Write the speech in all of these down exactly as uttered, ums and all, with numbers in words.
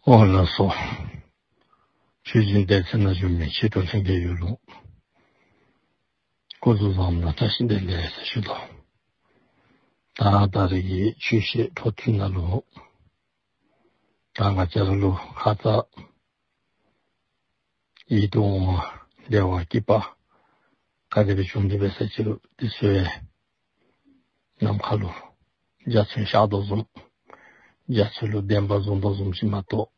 ཨོ་ལགས་སོ། ཆོས་སྦྱིན་སྡེ་ཚན་ནང་བཞུགས་མི་ཆོས་གྲོགས་ལྷན་རྒྱས་ཡོངས་ལུ་སྐུ་གཟུགས་བཟང་པོ་དང་བཀྲ་ཤིས་བདེ་ལེགས་ཟེར་ཞུ་དོ། ད་ད་རེས་ཀྱི་ཆོས་བཤད་འཕྲོ་མཐུད་ནང་ལུ་ད་ང་བཅས་ར་ལུ་ཁ་ཙ་ཡིད་དུ་འོང་བ་བདེ་བ་སྐྱིད་པ་ག་དེ་སྦེ་བྱུང་སྟེ་འབད་ས་ཅི་རུང་དེ་ཚུ་ཡང་ནམ་མཁའ་ལུ་འཇའ་ཚོན་ཤར་དོ་བཟུམ་འཇའ་ཚོན་ལུ་བདེན་པ་བཟུང་དོ་བཟུམ་ཅིག་མ་གཏོགས་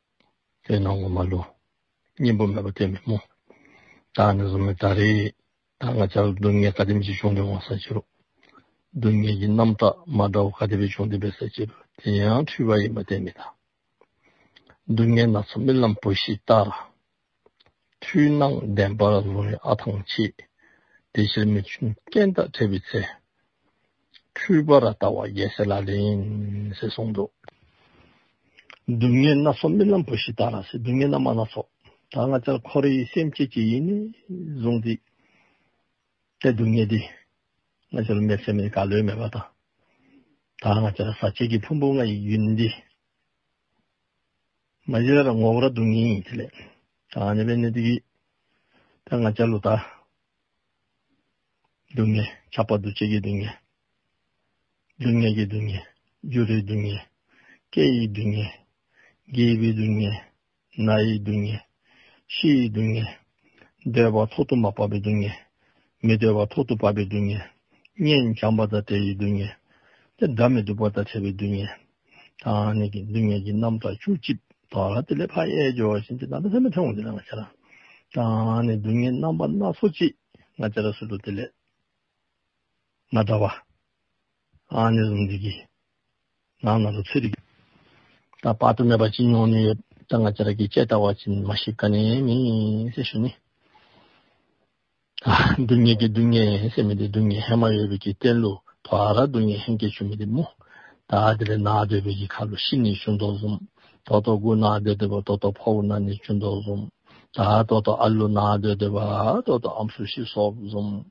དོན་ངོ་མ་ལུ་སྙིང་པོ་མེདཔ་ཐོནམ་མས་སྨོ། ད་ཨ་ནི་བཟུམ་སྦེ་ད་རེས་ད་ང་བཅས་ལུ་སྡུག་བསྔལ་ག་དེམ་ཅིག་བྱུང་སྟེ་འོང་ས་ཅི་རུང་སྡུག་བསྔལ་གྱི་རྣམ་གྲངས་མ་འདྲཝ་ག་དེ་སྦེ་བྱུང་སྟེ་འབད་ས་ཅི་རུང་དེ་ཡང་འཁྲུལ་པ་ཨིནམ་བསྟན་མི་དང་། སྡུག་བསྔལ་སྣ་ཚོགས་རྨི་ལམ་བུ་ཤི་ལྟར། འཁྲུལ་སྣང་བདེན་པར་བཟུང་བའི་ཨ་ཐང་ཆད། དེ་ཕྱིར་མི་མཐུན་རྐྱེན་དང་འཕྲད་པའི་ཚེ། འཁྲུལ་པར་ལྟ་བ་རྒྱལ་སྲས་ལག་ལེན་ཡིན། ཟེར་གསུངས་འདུག། སྡུག་བསྔལ་སྣ་ཚོགས་རྨི་ལམ་བུ་ཤི་ལྟར་ཟེར་སྡུག་བསྔལ་རྣམ་པ་སྣ་ཚོགས། ད་ང་བཅས་འཁོར་བའི་སེམས་ཅན་ཅིག་ཨིན་ནི་བཟུམ་འདི་ཏེ་སྡུག་བསྔལ་འདི་ང་བཅས་ལུ་མེད་ཟེར་མི་ག་ལུ་ཡང་མེད་པ་དང་། ད་ང་བཅས་ར་ཟག་བཅས་ཀྱི་ཕུང་པོ་ལྔའི་རྒྱུན་འདི་མ་གཞི་ར་ངོ་བོ་ར་སྡུག་བསྔལ་ཨིན། དེ་ལས་ད་ཨ་ནི་འབད་ནི་འདི་གིས་ད་ང་བཅས་ལུ་ད་སྡུག་བསྔལ་ཁྱབ་པ་འདུ་བྱེད་ཀྱི་སྡུག་བསྔལ་སྡུག་བསྔལ་གྱི་སྡུག་བསྔལ་འགྱུར་བའི་སྡུག་བསྔལ་སྐྱེ་བའི་སྡུག་བསྔལ་རྒས་པའི་སྡུག་བསྔལ་ན་བའི་སྡུག་བསྔལ་ཤི་བའི་སྡུག་བསྔལ་འདོད་པ་ཐོག་ཏུ་མ་བབས་པའི་སྡུག་བསྔལ་མི་འདོད་པ་ཐོག་ཏུ་བབས་པའི་སྡུག་བསྔལ་གཉེན་བྱམས་པ་དང་བྲལ་བའི་སྡུག་བསྔལ་ཏེ་དགྲ་མི་སྡུག་པ་དང་བྲལ་བའི་སྡུག་བསྔལ། ད་ཨ་ནི་གི་སྡུག་བསྔལ་གྱི་རྣམ་གྲངས་བཅུ་གཅིག་དོ་རུང་དེ་ལས་ཕར་དབྱེ་འགྱོ་བ་ཅིན་ཏེ་གནམ་མེད་ས་མེད་ཐོན་འོང་། དེ་ལས་ང་བཅས་ར་ད་ཨ་ནི་སྡུག་བསྔལ་རྣམ་པ་སྣ་ཚོགས་ཅིག་ང་བཅས་ར་ཚུ་ལུ་དེ་ལས་མ་འདྲ་བ་ཨ་ནི་བཟུམ་འདི་གི་ནང་ན་ལུ་ཚུད་དེ་ད་དཔག་ཏུ་མེད་པ་ཅིག་མྱོང་ནི་ཡོད། ད་ང་བཅས་ར་གིས་དཔྱད་བལྟ་བ་ཅིན་མ་ཤེས་ག་ནི་མེད་ཟེར་ཞུ་ནི། ཨ་སྡུག་བསྔལ་གྱི་སྡུག་བསྔལ་ཟེར་མི་འདི་སྡུག་བསྔལ་ཧེ་མ་ཡོད་པའི་གི་རྟེན་ལུ་དོ་རུང་སྡུག་བསྔལ་ཧེང་སྐལ་བྱུང་མི་འདི་སྨོ། ད་དེ་ལས་ནཱ་སྡོད་པའི་གི་ཁར་ལུ་ཤི་ནི་བྱུང་དོ་བཟུམ། ད་ལྟོ་མགུ་ན་སྡོད་སྡོདཔ་ད་ལྟོ་ཕོཝ་ན་ནི་བྱུང་དོ་བཟུམ། ད་ད་ལྟོ་ཨ་ལུ་ན་སྡོད་སྡོདཔ་ད་ལྟོ་ཨམ་སྲུ་ཤི་སོཔ་བཟུམ།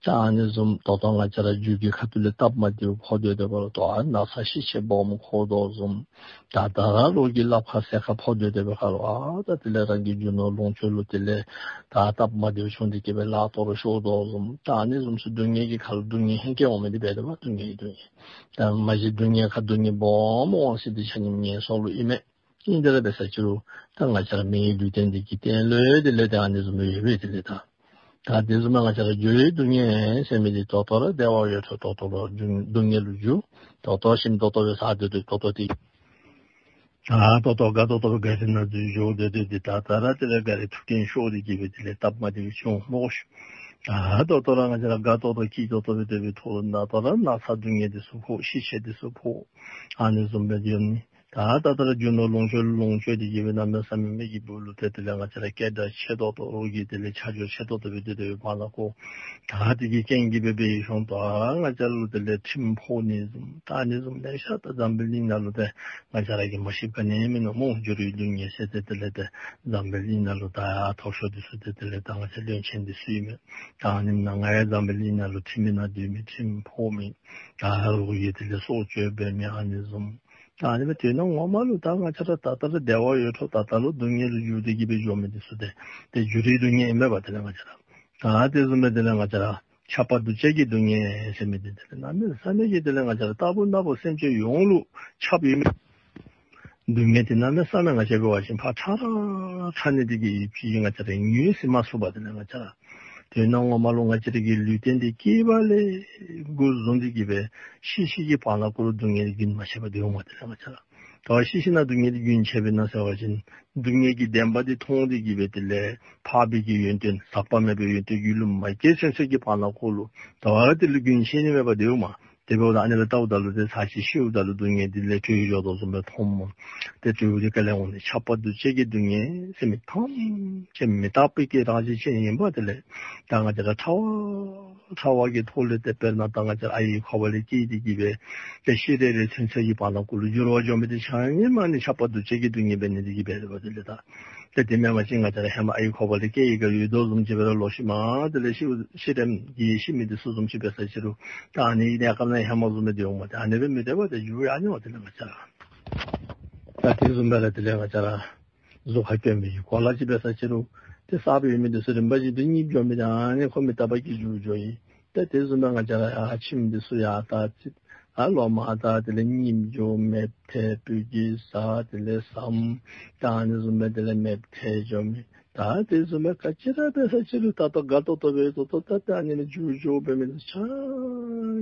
ད་ཨ་ནི་བཟུམ་ད་ལྟོ་ང་བཅས་ར་རྒྱུ་གི་ཁ་ཐུག་ལས་སྟབས་མ་བདེཝ་ཕོག་སྡོད་སྡོདཔ་ད་ལྟོ་ཨ་ན་ཚ་ཤི་ཆད་སྦོམ་ཕོག་དོ་བཟུམ། ད་ད་ར་རོགས་ཀྱི་ལགཔ་ཁར་ཟས་ཁར་ཕོག་སྡོད་སྡོདཔ་ཁར་ལུ་ཨ་ད་དེ་ལས་རང་གི་རྒྱུ་ནོར་ལོངས་སྤྱོད་ལུ་དེ་ལས་ད་སྟབས་མ་བདེཝ་བྱུང་སྟེ་གི་སྦེ་ལག་ཐོག་ར་ཤོར་དོ་བཟུམ། ད་ཨ་ནི་བཟུམ་ཚུ་སྡུག་བསྔལ་གྱི་ཁར་ལུ་སྡུག་བསྔལ་ཧེང་སྐལ་འོང་མི་འདི་འབད་དེ་བ་སྡུག་བསྔལ་གྱི་སྡུག་བསྔལ། ད་མ་གཞི་སྡུག་བསྔལ་ཁར་སྡུག་བསྔལ་སྦོམ་འོང་ས་འདི་ཆ་མཉམ་ངན་སོང་ལུ་ཨིན་མས། ཨིན་དེ་ར་འབད་ས་ཅི་རུང་ད་ང་བཅས་ར་མིའི་ལུས་རྟེན་འདི་གི་རྟེན་ལུ་དེ་ལས་ད་ཨ་ནི་བཟུམ་ཡོད་པས། དེ་ལས་ད་ད་དེ་བཟུམ་ང་བཅས་ར་འགྱུར་བའི་སྡུག་བསྔལ་ཟེར་མི་འདི་ད་ལྟོ་ར་བདེ་བ་ཡོད་དོ་ད་ལྟོ་ར་སྡུག་བསྔལ་ལུ་འགྱུར། ད་ལྟོ་ཞིམ་ཏོང་ཏོ་སྦེ་ཟ་སྡོད་སྡོད་ད་ལྟོ་དེ་ད་ད་ལྟོ་དགའ་ཏོག་ཏོ་སྦེ་ག་རི་ནང་འཛུལ་འགྱོ་སྡོད་སྡོད་དེ་ད་ད་ར་དེ་ལས་ག་རི་ཐུག་རྐྱེན་ཤོར་ཏེ་གི་སྦེ་དེ་ལས་སྟབས་མ་བདེཝ་བྱུང་སྨོ་ཤིག། ད་ད་ལྟོ་ར་ང་བཅས་ར་དགའ་ཏོག་ཏོ་སྐྱིད་ཏོག་ཏོ་སྦེ་སྡོད་པའི་ཐོག་ལུ་ད་ལྟོ་ར་ན་ཚ་སྡུག་བསྔལ་འདི་ཚུ་ཕོག། ཤི་ཆད་འདི་ཚུ་ཕོག། ཨ་ནི་བཟུམ་སྦེ་ཡོད་ནི། ད་ད་ལྟོ་ར་རྒྱུ་ནོར་ལོངས་སྤྱོད་ལོངས་སྤྱོད་དེ་གི་སྦེ་གནམ་མེད་ས་མེད་མི་གི་སྦུག་ལུ་ཏེ་དེ་ལས་ང་བཅས་ར་སྐད་གྲགས་ཆེ་ཏོག་ཏོ་རོགས་ཀྱི་དེ་ལས་ཆ་འཇོག་ཆེ་ཏོག་ཏོ་སྦེ་སྡོད་སྡོད་པའི་བར་ན་ཁོ་ད་དེ་གི་རྐྱེན་གྱིས་སྦེ་འབད་ཡི་ཤོང་ད་ང་བཅས་ལུ་དེ་ལས་ཁྲིམས་ཕོག་ནི་བཟུམ་ད་ཨ་ནི་བཟུམ་ལེ་ཤ་ད་འཛམ་བུ་གླིང་ནང་ལུ་ཏེ་ང་བཅས་ར་གིས་མ་ཤེསཔ་ག་ནི་མིན་ནུག་སྨོ། འགྱུར་བའི་སྡུག་བསྔལ་ཟེར་ཏེ་དེ་ལས་ཏེ་འཛམ་བུ་གླིང་ནང་ལུ་ད་མཐོ་ཤོས་འདི་ཚུ་ཏེ་དེ་ལས་ད་ང་བཅས་བློན་ཆེན་འདི་ཚུ་ཨིན་མས། ད་ཨ་ནི་ནང་ང་ཡང་འཛམ་བུ་གླིང་ནང་ལུ་ཁྲིམས་མེད་ན་སྡོད་མི་ཁྲིམས་ཕོག་མི་ད་རོགས་ཀྱི་དེ་ལས་སྲོག་གཅོད་འབད་མི་ཨ་ནི་བཟུམ། ད་ཨ་ནི་སྦེ་དོན་ངོ་མ་ལུ་ད་ང་བཅས་ར་ད་ལྟོ་ར་བདེ་བ་ཡོད་དོ་ད་ལྟོ་ལུ་སྡུག་བསྔལ་ལུ་འགྱུར་ཏེ་གི་སྦེ་འགྱོ་མི་འདི་ཚུ་ཏེ་ཏེ་འགྱུར་བའི་སྡུག་བསྔལ་ཨིན་མས་པ། དེ་ལས་ང་བཅས་ར་ད་དེ་བཟུམ་སྦེ་དེ་ལས་ང་བཅས་ར་ཁྱབ་པ་འདུ་བྱེད་ཀྱི་སྡུག་བསྔལ་ཟེར་མི་འདི་དེ་ལས་གནམ་མེད་ས་མེད་ཀྱི་དེ་ལས་ང་བཅས་ར་རྟག་བུ་ན་བུ་སེམས་ཅན་ཡོངས་ལུ་ཁྱབ་ཡོད་མི་སྡུག་བསྔལ་འདི་གནམ་མེད་ས་མེད་ང་བཅས་འབད་བ་ཅིན་ཕར་ཕྲ་ར་ཕྲ་ནི་འདི་གིས་ཕྱི་ང་བཅས་ར་ངོས་ཟིན་མ་ཚུགས་པ། དེ་ལས་ང་བཅས་ར་དོན་ངོ་མ་ལུ་ང་བཅས་ར་གི་ལུས་རྟེན་འདི་སྐྱེས་པ་ལས་འགོ་བཟུང་སྟེ་གི་སྦེ་ཤི་ཤི་གི་བར་ན་ཁོ་ལུ་སྡུག་བསྔལ་རྒྱུན་མ་ཆད་པར་སྡོད་འོང་བ། དེ་ལས་ང་བཅས་ར་ད་ཤི་ཤི་ན་སྡུག་བསྔལ་རྒྱུན་ཆད་པས་ན་ཟེར་བ་ཅིན་སྡུག་བསྔལ་གྱི་བདེན་པ་འདི་མཐོང་སྟེ་གི་སྦེ་དེ་ལས་འཕགས་པའི་གི་ཡོན་ཏན་ཟག་པ་མེད་པའི་ཡོན་ཏན་རྒྱུད་ལུ་མ་སྐྱེས་ཚུན་ཚོད་ཀྱི་བར་ན་ཁོ་ལུ་ད་དེ་ལུ་རྒྱུན་ཆད་ནི་མེད་པར་སྡོད་འོང་མས། དེ་འབདཝ་ད་ཨ་ནི་ལུ་བལྟཝ་ད་ལུ་ཏེ་ཚར་གཅིག་ཤིཝ་ད་ལུ་སྡུག་བསྔལ་འདི་ལས་གྲོལ་འགྱོ་དོ་བཟུམ་སྦེ་མཐོངམ་སྨོ། ཏེ་དེ་འབདཝ་ད་ག་ལས་འོང་ནི་ཁྱབ་པ་འདུ་བྱེད་ཀྱི་སྡུག་བསྔལ་ཟེར་མི་ཐམས་ཅད་མི་རྟག་པའི་གི་རང་བཞིན་ཅན་ཨིན་པ། དེ་ལས་ད་ང་བཅས་ར་ཕྲ་བ་ཕྲ་བ་གི་ཐོག་ལས་ཏེ་དཔེར་ན་ད་ང་བཅས་ར་ཨའི་ཁོག་པ་ལས་སྐྱེས་ཏེ་གི་སྦེ་ཏེ་ཤི་རན་རན་ཚུན་ཚོད་ཀྱི་བར་ན་ཁོ་ལུ་འགྱུར་བ་འགྱོ་མི་འདི་ཆ་མཉམ་ཨ་ནི་ཁྱབ་པ་འདུ་བྱེད་ཀྱི་སྡུག་བསྔལ་འབད་ནི་འདི་གིས་འབད་དེ་འབད་དེ་ལས་ད། ཏེ་དེ་མེན་པ་ཅིན་ང་བཅས་ར་ཧེ་མ་ཨའི་ཁོག་པ་ལས་སྐྱེས་ཡི་ག་ཡོད་དོ་བཟུམ་ཅིག་སྦེ་ར་ལོག་ཤུལ་མ་དེ་ལས་ཤི་ཤི་རནམ་གྱི་ཤི་མི་འདི་ཚུ་བཟུམ་ཅིག་འབད་ས་ཅི་རུང་ད་ཨ་ནི་གནས་སྐབས་ནང་ཧེ་མ་བཟུམ་སྦེ་སྡོད་འོང་མས། ཏེ་ཨ་ནི་སྦེ་མི་སྡོད་པ་ཏེ་འགྱུར་ཡར་འགྱོ་འོང་། དེ་ལས་ང་བཅས་ར་ད་དེ་བཟུམ་སྦེ་ར་དེ་ལས་ང་བཅས་ར་ གཟུགས་ཁར་གྱོན་མི་གི་གོ་ལ་ཅིག་འབད་ས་ཅི་རུང་ཏེ་གསརཔ་ཡོད་མི་འདི་ཚུ་རིམ་པ་བཞིན་དུ་རྙིད་འགྱོ་མི་འདི་ཨ་ནི་ཁོ་མི་རྟག་པ་གིས་འགྱུར་འགྱོཝ་ཨིན། ཏེ་དེ་བཟུམ་སྦེ་ང་བཅས་ར་ཡར་ཁྱིམ་འདི་ཚུ་ཡར་ད་ཅིག་ཨ་ལོ་མ་ད་དེ་ལས་རྙིད་འགྱོ་མེདཔ་ཐལ་སྤུས་ཀྱི་ཟ་དེ་ལས་ཟམ་ད་ཨ་ནི་བཟུམ་སྦེ་དེ་ལས་མེདཔ་ཐལ་འགྱོ་མི་ད་དེ་བཟུམ་སྦེ་ག་ཅི་ར་འབད་ས་ཅི་རུང་ད་ལྟོ་དགའ་ཏོག་ཏོ་སྦེ་ཏོག་ཏོ་ད་ད་ཨ་ནི་ལས་འགྱུར་འགྱོ་འབད་མི་འདི་ཆ་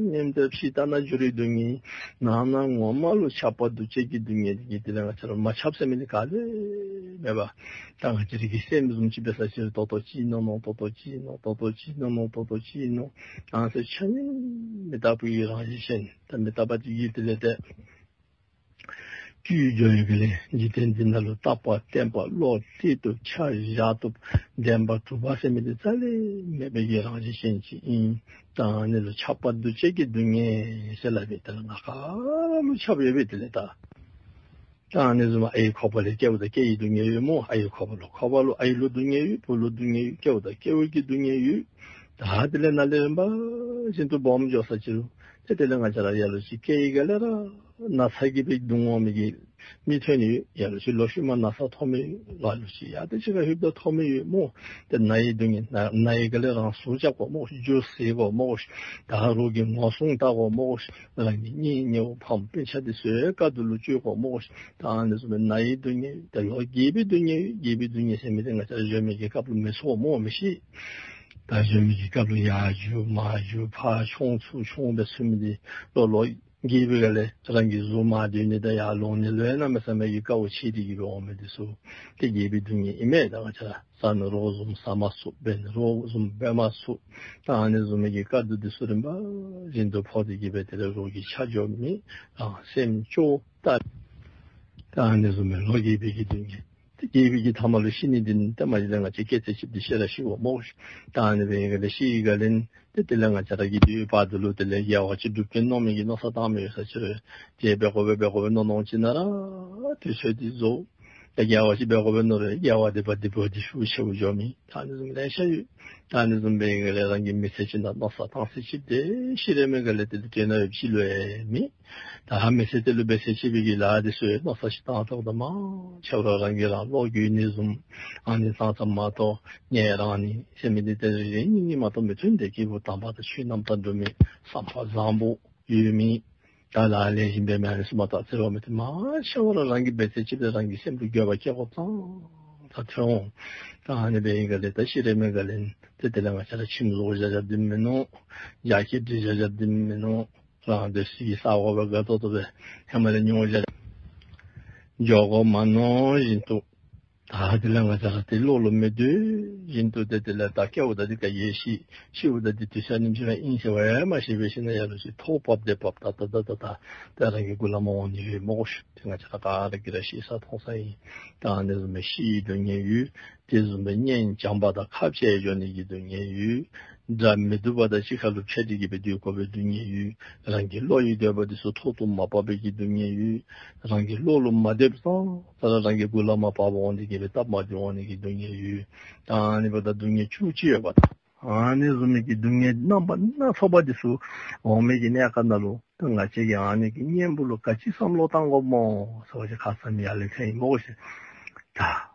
མཉམ་དེ་ཕྱི་ལྟ་ན་འགྱུར་བའི་སྡུག་བསྔལ་ནང་ན་ངོ་མ་ལུ་ཆགས་པ་འདུ་བྱེད་ཀྱི་སྡུག་བསྔལ་འདི་གིས་དེ་ལས་ང་བཅས་ར་མ་ཁྱབ་ཟེར་མི་འདི་ག་ལས་མེད་པ། ད་ང་བཅས་ར་གི་སེམས་བཟུམ་ཅིག་འབད་ས་ཅི་རུང་ཏོག་ཏོ་ཅིག་མནོ་མནོ་ཏོག་ཏོ་ཅིག་མནོ་ཏོག་ཏོ་ཅིག་མནོ་མནོ་ཏོག་ཏོ་ཅིག་མནོ་ཨ་ནི་ཚུ་ཆ་མཉམ་མི་རྟག་པའི་རང་བཞིན་ཅན། ད་མི་རྟག་པ་འདི་གིས་དེ་ལས་ཏེ་བཅུད་འགྱོ་བའི་གི་ལས་འཇིག་རྟེན་འདི་ནང་ལུ་རྟག་པ་བརྟན་པ་བློ་གཏད་དུ་ཆ་བཞག་ཐུབ་བདེན་པ་གྲུབ་པ་ཟེར་མི་འདི་རྩ་ལས་མེད་པའི་གི་རང་བཞིན་ཅན་ཅིག་ཨིན། ད་ཨ་ནི་ལུ་ཆགས་པ་འདུ་བྱེད་ཀྱི་སྡུག་བསྔལ་ཟེར་སླབ་པའི་དེ་ལས་ང་ག་ལུ་ཁྱབ་ཡོད་པའི་དེ་ལས་ད། ད་ཨ་ནི་བཟུམ་ཨའི་ཁོག་པ་ལས་སྐྱེཝ་ད་སྐྱེ་བའི་སྡུག་བསྔལ་ཡོད་སྨོ། ཨའི་ཁོག་པ་ལུ་ཁོག་པ་ལུ་ཨའི་ལུ་སྡུག་བསྔལ་ཡོད། བུ་ལུ་སྡུག་བསྔལ་ཡོད། སྐྱེཝ་ད་སྐྱེ་བའི་གི་སྡུག་བསྔལ་ཡོད། ད་དེ་ལས་ནཱ་ལས་རིམ་པ་བཞིན་དུ་སྦོམ་འགྱོ་ས་ཅི་རུང་ཏེ་དེ་ལས་ང་བཅས་ར་ལ་ལུ་ཅིག་སྐྱེ་བའི་སྒང་ལས་ར་ན་ཚ་གིས་སྦེ་སྡུག་བསྔལ་མི་གི་མི་ཐོན་ནི་ཡོད། ལ་ལུ་ཅིག་ལོ་ཤུལ་མ་ན་ཚ་ཐོབ་མི་ལ་ལུ་ཅིག་ཡང་ཏེ་ཕྱི་ཁར་ལྷོདཔ་ད་ཐོབ་མི་ཡོད་སྨོ། ཏེ་ན་བའི་སྡུག་བསྔལ་ན་ན་བའི་སྒང་ལས་རང་ཟུག་རྐྱབ་དགོ་སྨོ། རྒྱུ་ཟ་དགོ་སྨོ། ད་རོགས་ཀྱི་ངོ་སྲུང་བལྟ་དགོ་སྨོ། རང་གི་གཉེན་ཉེཝ་ཕམ་སྤུན་ཆ་འདི་ཚུ་དཀའ་སྡུག་ལུ་སྤྱོད་དགོ་སྨོ། ད་ཨ་ནི་བཟུམ་སྦེ་ན་བའི་སྡུག་བསྔལ་ད་ལོ་རྒས་པའི་སྡུག་བསྔལ་ཡོད། རྒས་པའི་སྡུག་བསྔལ་ཟེར་མི་འདི་ང་བཅས་ར་གཞོན་མི་གི་སྐབས་ལུ་མི་ཚོར་སྨོ་མི་ཤེས། ད་གཞོན་མི་གི་སྐབས་ལུ་ཡར་རྒྱུག་མར་རྒྱུག་ཕར་མཆོང་ཚུར་མཆོང་སྦེ་ཚུགས་མི་འདི་ལོ་ལོ་རྒས་པའི་སྒང་ལས་རང་གི་གཟུགས་མར་སྡོད་ནི་དང་ཡར་ལོང་ནི་ལུ་ཡང་གནམ་མེད་ས་མེད་ཀྱི་དཀའཝ་སྤྱད་དེ་གི་སྦེ་འོང་མི་འདི་ཚུ་ཏེ་རྒས་པའི་སྡུག་བསྔལ་ཨིན་མས། ད་ང་བཅས་ར་བཟའ་ནི་རོགས་བཟུམ་བཟའ་མ་ཚུགས། འབད་ནི་རོགས་བཟུམ་འབད་མ་ཚུགས། ད་ཨ་ནི་བཟུམ་མའི་གི་དཀའ་སྡུག་འདི་ཚུ་རིམ་པ་བཞིན་དུ་ཕོག་སྟེ་གི་སྦེ་དེ་ལས་རོགས་ཀྱི་ཆ་འཇོག་མེད། རང་སེམས་སྐྱོ་ད། ད་ཨ་ནི་བཟུམ་མའི་ལོ་རྒས་པའི་གི་སྡུག་བསྔལ། ཏེ་རྒས་པའི་གི་མཐའ་མ་ལུ་ཤི་ནི་འདི་ནི་ཏེ་མ་གཞི་ལས་ང་བཅས་སྐྱེ་ཚེ་ཅིག་འདི་ཤི་ར་ཤི་འོང་སྨོ་ཤིག། ད་ཨ་ནི་སྦེ་ཨིན་ག་ལས་ཤི་ཡི་ག་ལས་ཏེ་དེ་ལས་ང་བཅས་ར་གི་དུས་བར་དུ་ལུ་དེ་ལས་དགེ་བ་ཅིག་སྒྲུབ་གེ་མནོ་མི་གི་མནོ་བསམ་བཏང་མི་ཡོད་ས་ཅི་རུང་ཏེ་འབད་དགོ་པས་འབད་དགོ་པས་མནོ་མནོ་ཅིག་ནང་ར་དུས་ཚོད་འདི་རྫོགས། ད་དགེ་བ་ཅིག་འབད་དགོ་པས་མནོ་རུང་དགེ་བ་འདི་འབད་འདི་འབད་འདི་ཤུགས་ཆེཝ་འགྱོ་མི་ད་ཨ་ནི་བཟུམ་ལེ་ཤ་ཡོད། ད་ཨ་ནི་བཟུམ་སྦེ་ཨིན་ག་ལས་རང་གི་མི་ཚེ་ཅིག་ནང་མནོ་བསམ་བཏང་ཚད་ཅིག་འདི་ཤི་རན་མི་ག་ལས་ཏེ་དེ་དོན་ནང་ཡོདཔ་ཅིག་ལུ་ཡང་མེད། ད་མི་ཚེ་འདི་ལུ་འབད་ཚད་ཅིག་སྦེ་གི་ལཱ་འདི་ཚུ་མནོ་བསམ་ཅིག་བཏང་ཐོག་ད་མང་ཆེ་བ་ར་རང་གིས་རང་བློ་འགྱོད་ནི་བཟུམ་ཨ་ནི་བཏང་ཙམ་མ་གཏོགས་ངལ་རངས་ནི་ཟེར་མི་འདི་ཏེ་རེ་རེ་གཉིས་གཉིས་མ་གཏོགས་མི་ཐོན། ཏེ་སྐྱེས་བུ་དམ་པ་དང་ཆོས་རྣམ་དག་སྒྲུབ་མི་བསམ་པ་བཟང་པོ་ཡོད་མི་ད་ལཱ་ལེགས་ཤོམ་འབད་མི་ཨ་ནི་ཚུ་མ་གཏོགས་ཨ་ཙི་རོགས་མེད། ཏེ་མང་ཆེ་བ་ར་རང་གིས་འབད་ཚད་ཅིག་སྦེ་རང་གི་སེམས་ལུ་འགྱོད་པ་སྐྱེ་དགོཔ་ཙང་ཙང་ཐོན་འོང་། ད་ཨ་ནི་སྦེ་ཨིན་ག་ལས་ད་ཤི་རན་མི་ག་ལས་ཏེ་དེ་ལས་ང་བཅས་ར་ཁྱིམ་བཟོ་བཞག་བཞགཔ་འདི་མིན་ནུག། རྒྱ་སྐྱེད་སྒྲིག་བཞག་བཞགཔ་འདི་མིན་ནུག། རང་སྡོད་ས་གི་ས་གོ་སྦེ་དགའ་ཏོག་ཏོ་སྦེ་ཧེ་མ་ལས་ཉོ་བཞག་འགྱོ་དགོ་མ་མནོ་བཞིན་དུ། ད་དེ་ལས་ང་བཅས་ར་ཏེ་བློ་ལུ་མི་སྡོད་བཞིན་དུ་ཏེ་དེ་ལས་ད་སྐྱེཝ་ད་འདི་ག་ཡང་ཤི། ཤིཝ་ད་འདི་དུས་ཚོད་ཨ་ནེམ་ཅིག་ར་ཨིན་ཟེར་བ་ཡང་མ་ཤེས་པའི་ཤུལ་ནང་ཡར་ལུ་ཅིག་ཐོག་བབས་ཏེ་བབས་ད་ད་ད་ད་ད་ད་རང་གི་མགུ་ལས་མར་འོང་ནི་ཡོད་སྨོ་ཤིག། ཏེ་ང་བཅས་ར་ག་ར་གིས་ར་ཤེས་ས་མཐོང་ས་ཨིན། ད་ཨ་ནི་བཟུམ་སྦེ་ཤི་བའི་སྡུག་བསྔལ་ཡོད། དེ་བཟུམ་སྦེ་གཉེན་བྱམས་པ་དང་ཁ་འཕྱལ་འགྱོ་ནི་གི་སྡུག་བསྔལ་ཡོད། དགྲ་མི་སྡུག་པ་དང་གཅིག་ཁར་ལུ་འཕྱད་དེ་གི་སྦེ་སྡོད་དགོ་པའི་སྡུག་བསྔལ་ཡོད། རང་གི་བློ་ཡི་འདོད་པ་འདི་ཚུ་ཐོག་ཏུ་མ་བབས་པའི་གི་སྡུག་བསྔལ་ཡོད། རང་གི་བློ་ལུ་མ་སྡོདཔ་ཙང་ཙང་ར་རང་གི་མགུ་ལས་མར་བབས་འོང་སྟེ་གི་སྦེ་སྟབས་མ་བདེ་འོང་ནི་གི་སྡུག་བསྔལ་ཡོད། ད་ཨ་ནི་འབདཝ་ད་སྡུག་བསྔལ་བཅུ་གཅིག་ཡོདཔ་ད་ཨ་ནི་བཟུམ་མའི་གི་སྡུག་བསྔལ་རྣམ་པ་སྣ་ཚོགས་པ་འདི་ཚུ་འོང་མི་གི་གནས་སྐབས་ནང་ལུ་ད་ང་བཅས་ཀྱིས་ཨ་ནི་གི་གཉེན་པོ་ལུ་ག་ཅི་བསམ་བློ་བཏང་དགོཔ་སྨོ་ཟེར་བ་ཅིན་ཁ་ཙ་མི་ཡར་ལས་ཐོན་ཡི་སྨོ་ཤིག། ད་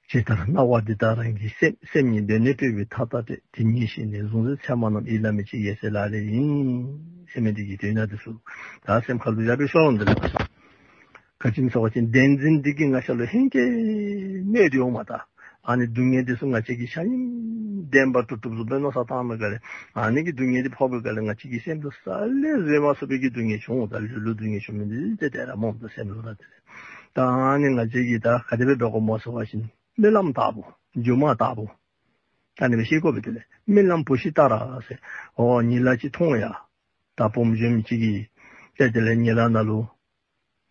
ཇི་ལྟར་སྣང་བ་འདི་དག་རང་གི་སེམས། སེམས་ཉིད་གདོད་ནས་སྤྲོས་པའི་མཐའ་དག་སྟེ། དེ་ཉིད་ཤེས་ནས་གཟུང་འཛིན་མཚན་མ་རྣམས། ཡིད་ལ་མི་བྱེད་རྒྱལ་སྲས་ལག་ལེན་ཡིན། ཟེར་མི་འདི་གི་དོན་དག་འདི་ཚུ་ད་སེམས་ཁ་ལུ་ཡར་སྦེ་ཤོང་འོང་། འདི་ལས་ག་ཅི་སྨོ་ཟེར་བ་ཅིན་བདེན་འཛིན་འདི་གིས་ང་བཅས་ལུ་ཧེང་སྐལ་གནོད་དེ་འོངམ་ད་ཨ་ནི་སྡུག་བསྔལ་འདི་ཚུ་ང་བཅས་ཀྱིས་ཆ་མཉམ་བདེན་པ་གྲུབ་གྲུབ་བཟུམ་སྦེ་མནོ་བསམ་བཏང་མི་ག་ལས་ཨ་ནི་གི་སྡུག་བསྔལ་འདི་ཕོག་པའི་ག་ལས་ང་བཅས་ཀྱི་སེམས་ལུ་རྩ་ལས་བཟོད་མ་ཚུགས་པའི་གི་སྡུག་བསྔལ་བྱུང་འོང་། ད་ལུས་ལུ་སྡུག་བསྔལ་བྱུང་མི་འདི་ཏེ་དེ་ར་སྨོ། ད་སེམས་ལུ་ར་དེ་ལས་ད་ཨ་ནི་ང་བཅས་ཀྱིས་ད་ག་དེ་སྦེ་འབད་དགོཔ་སྨོ་ཟེར་བ་ཅིན་རྨི་ལམ་ལྟ་བུ་སྒྱུ་མ་ལྟ་བུ་ད་ཨ་ནི་སྦེ་ཤེས་དགོ་པས། དེ་ལས་རྨི་ལམ་བུ་ཤི་ལྟར་ཟེར། འོ་ཉལ་ལ་ཅིག་མཐོང་ཡ། ད་བུམོ་གཞོནམ་ཅིག་གིས་ཏེ་དེ་ལས་ཉལ་ལ་ནང་ལུ་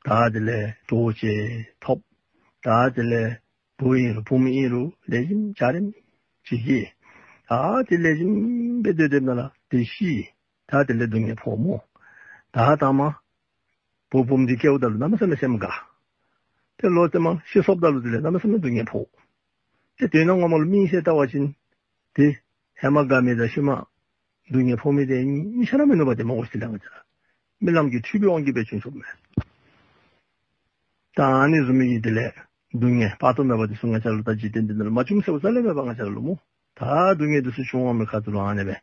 ད་དེ་ལས་གྲོགས་ཅིག་ཐོབ། ད་དེ་ལས་བུ་ཨིན་རུང་བུམོ་ཨིན་རུང་ལེགས་ཤོམ་འཇའ་རིསམོ་ཅིག་སྐྱེས། ད་དེ་ལེགས་ཤོམ་སྦེ་སྡོད་སྡོདཔ་ད་ལུ་དེ་ཤི། ད་དེ་ལས་སྡུག་བསྔལ་ཕོག་སྨོ། ད་ད་མ་བུ་བུམོ་འདི་སྐྱེཝ་ད་ལུ་གནམ་མེད་ས་མེད་སེམས་དགའ། ཏེ་ལོག་སྟེ་མ་ཤི་སོངམ་ད་ལུ་དེ་ལས་གནམ་མེད་ས་མེད་སྡུག་བསྔལ་ཕོག། ཏེ་དོན་ངོ་མ་ལུ་དམིགས་བསལ་བལྟ་བ་ཅིན་ཏེ་ཧེ་མ་དགའ་མི་དང་ཤུལ་མ་སྡུག་བསྔལ་ཕོག་མི་འདི་གཉིས་ཆ་ར་མི་ནུས་པ་དེ་སྨོ་ཤིག། དེ་ལས་ང་བཅས་ར་རྨི་ལམ་གྱི་འཁྲུལ་པའི་དབང་གིས་སྦེ་བྱུང་བྱུངམ་མས། ད་ཨ་ནི་བཟུམ་མའི་གི་དེ་ལས་ སྡུག་བསྔལ་དཔག་ཏུ་མེད་པ་འདི་ཚུ་ང་བཅས་ལུ་ད་འཇིག་རྟེན་འདི་ནང་ལུ་མ་བྱུང་ཟེརཝ་རྩ་ལས་མེད་པ་ང་བཅས་ལུ་སྨོ། ད་སྡུག་བསྔལ་འདི་ཚུ་བྱུང་བ་མི་ཁ་ཐུག་ལུ་ཨ་ནི་སྦེ་